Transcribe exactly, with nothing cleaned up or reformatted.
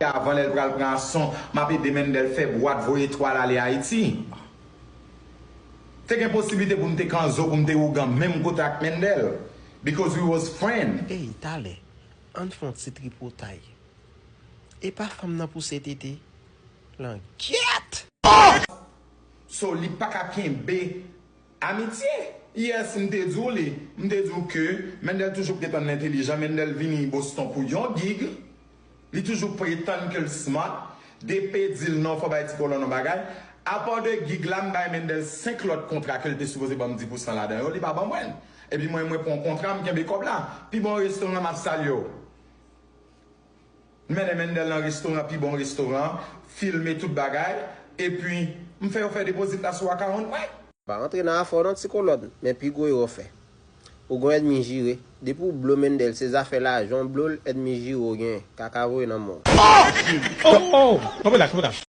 avan lè l pral pran asyon, m ap ede Mendel fè bwat voye twal ale Ayiti. Te gen posiblite pou m te kanzo, pou m te ougan menm kote ak Mendel. Because we was friend. Ey, talè, ann fè yon ti tripotay. E pa fanm nan pouse tete? Langyèt! So, li pa ka kenbe amitye. Yes, m te di w li. M te di w ke Mendel toujou pretann l entelijan. Mendel vini Boston pou yon gig. Li toujou pretann ke l smart. Depe di l non, fò bay Ti Kolòn yon bagay. Apa de gig la, m bay Mendel senk lòt kontra ke l te sipoze ban m dis pousan ladan yo, li pa ban mwen l. Epi mwen, mwen pran kontra, m kenbe kòb la. Pi bon restoran, m ap salye w. M mennen Mendel nan restoran, pi bon restoran, filme tout bagay, epi m fè yo fè depozit la sou akawont mwen. Pa antre nan afè w non, Ti Kolòn, men pi gwo erè w fè. Ou gon ènmi jire. Depi w blo Mendel, se zafè lajan w blo l, ènmi jire w genyen. Kaka voye nan men w. Oh, oh, oh, relax, relax.